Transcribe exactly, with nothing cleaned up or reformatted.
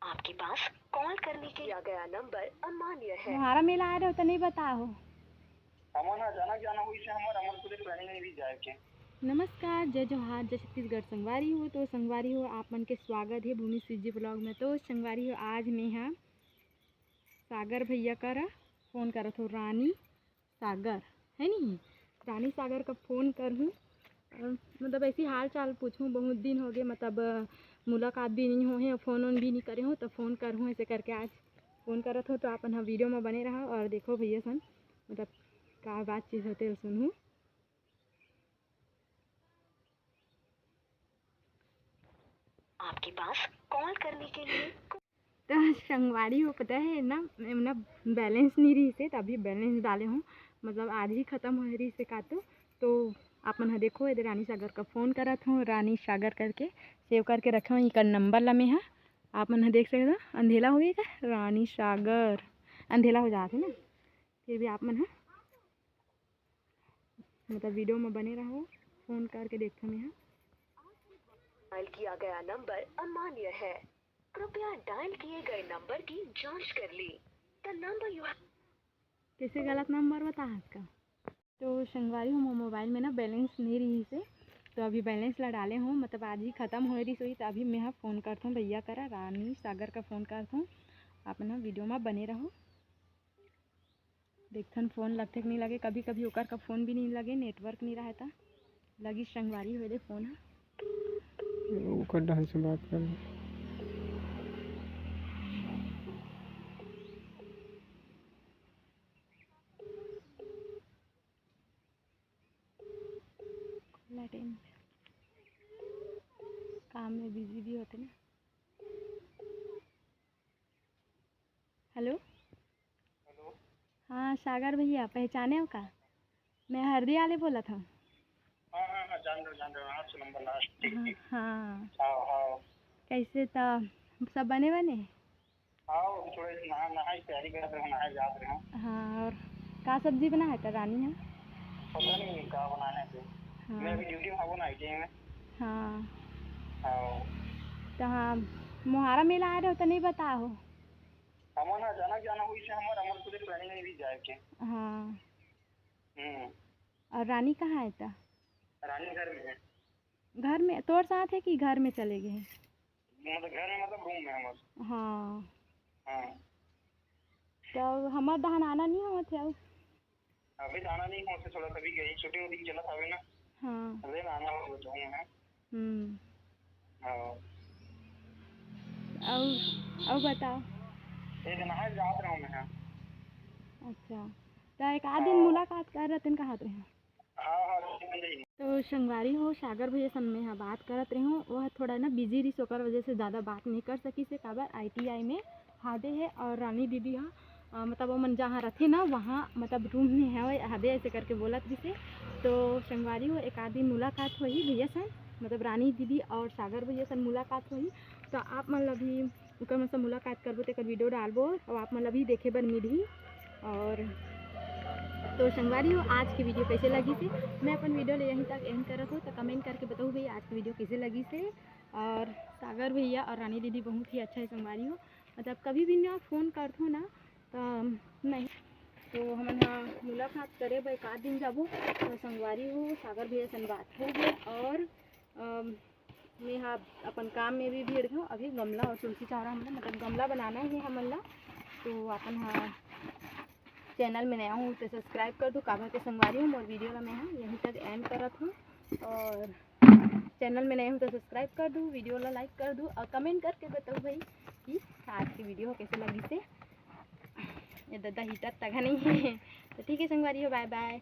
आपके पास कॉल करने के दिया गया नंबर अमान्य है। मोहारा मेला आए रहो त नहीं बताहो। हमन ह अचानक जाना होइस हे हमर, हमर पूरे planning नहीं भी जाए के। नमस्कार, जय जोहार, जय छत्तीसगढ़ संगवारी हो। तो संगवारी हो, आप मन के स्वागत हे भूमि सीजी vlog में। तो संगवारी हो, आज मैं हा सागर भैया करा फोन करत हो, रानी सागर, है नी, रानी सागर का फोन करहूँ। अ, मतलब ऐसी हाल चाल पूछूँ, बहुत दिन हो गए, मतलब, अ, मुलाकात भी नहीं होहे, फोन वोन भी नहीं करे हो, तो फोन करहूँ। ऐसे करके आज फोन करत हो, तो आप मन ह वीडियो में बने रहा और देखो भैया सन, मतलब, का बातचीत होते सुनहूँ। आपके पास कॉल करने के लिए तो संगवारी हो, पता है ना, ना बैलेंस नहीं रही से, तो अभी बैलेंस डाले हूँ, मतलब, आज ही खत्म हो रही से का तो। तो आप मन ह देखो, इधर रानी सागर का फोन करत हूँ, रानी सागर करके सेव करके रखे हूँ, इकर नंबर ला मैं हा। आप मन ह देख सकते हो, अंधेला हो गया क्या? रानी सागर अंधेला हो जाते ना, फिर भी आप मन ह मतलब वीडियो में बने रहो, फोन करके देखो मैं हा। डायल किया गया नंबर अमान्य है, कृपया डायल किए गए नंबर की जांच कर ली। The number you have कैसे गलत नंबर बता हस का? तो संगवारी हो, मोर मोबाइल में ना बैलेंस नहीं रही से, तो अभी बैलेंस ला डाले हूँ, मतलब, आज ही खत्म हो रही सोई, तो अभी मैं हा फोन करत हूँ भैया करा, रानी सागर का फोन करत हूँ। आप ना वीडियो में बने रहो, देखथन फोन लगथे कि नहीं लगे। कभी कभी ओकर का फोन भी नहीं लगे, नेटवर्क नहीं रहे, त लगी संगवारी हो दे फोन हा। ओकर ढंग से बात कर ले। खुला टाइम काम में बिजी भी होते ना। हेलो। हेलो। हाँ सागर भैया, पहचाने हो का? मैं हरदिया ले बोलत हूँ। हाँ हाँ हाँ, जान रहे जान रहे, हाँ, नंबर लास्ट। हाँ। हाँ। हाँ। कैसे त सब बने बने? हाँ, अभी थोड़ा नहा नहाए तैयारी करत रहे, नहाए जात रहे। हाँ, और का सब्जी बना है त रानी है? पता नहीं का बनाने थे। हाँ। मैं अभी ड्यूटी में हूँ ना, आईटीआई में। हाँ। हाँ। तो हाँ, मोहारा मेला आए रहो तो नहीं बताओ। हमन अचानक जाना हुई से हमर, हमर पूरे प्लानिंग नहीं भी जाए के। हाँ। हम्म। और रानी कहाँ है त? रानी घर में है। घर में तोर साथ है कि घर में चले गए हैं? मतलब घर में, मतलब रूम में हमर। हाँ। हाँ। तो हमार दहन आना नहीं होत है? अभी तो आना नहीं होत है, थोड़ा सा भी गई, शूटिंग वूटिंग चलत हवे ना। हाँ। अबे ना आना हो तो है। हम्म। हाँ। और, और बताओ। एक नहाए जात रहा हूँ मैं, हाँ। अच्छा, तो एक आध दिन हाँ। मुलाकात कर रहे, कहा थे? हाँ, हाँ, ठीक है। तो संगवारी हो, सागर भैया सन में हा बात करत रहे हूँ, वह थोड़ा ना बिजी रही, ओकर वजह से ज़्यादा बात नहीं कर सकी से, काबर आईटीआई में हादे है और रानी दीदी हा, अ, मतलब वो मन जहाँ रथे ना, वहाँ मतलब रूम में है, वही हादे ऐसे करके बोलत रही से। तो संगवारी हो, एक आध दिन मुलाकात होही भैया सन, मतलब रानी दीदी और सागर भैया सन मुलाकात होही, तो आप मन ला भी ओकर मन से मुलाकात करबो, तेकर वीडियो डालबो और आप मन ला भी देखे बर मिलही। और तो संगवारी हो, आज के वीडियो कैसे लगी से मैं अपन वीडियो ले यहीं तक एंड करत हो, तो कमेंट करके बताओ भाई आज की वीडियो कैसे लगी से। और सागर भैया और रानी दीदी बहुत ही अच्छा है संगवारी हो, मतलब कभी भी ना फोन करथो ना तो नहीं, तो हमन हा मुलाकात करे बर एक आध दिन जाबो। तो संगवारी हो, सागर भैया सन बात हो गए और अम, मैं हा अपन काम में भी भीड़ हूँ। अभी गमला और तुलसी चौरा हमला, मतलब गमला बनाना ही है हमन ला। तो अपन हा चैनल में नया हूँ तो सब्सक्राइब कर दू, काबर के संगवारी हो, मोर वीडियो ला मैं हा यहीं तक एंड करत हूँ। और चैनल में नया हूँ तो सब्सक्राइब कर दू, वीडियो ला लाइक कर दू और कमेंट करके बताओ भाई कि आज की वीडियो कैसे लगी से। ये दादा हीटर तक नहीं है। तो ठीक है संगवारी हो, बाय बाय।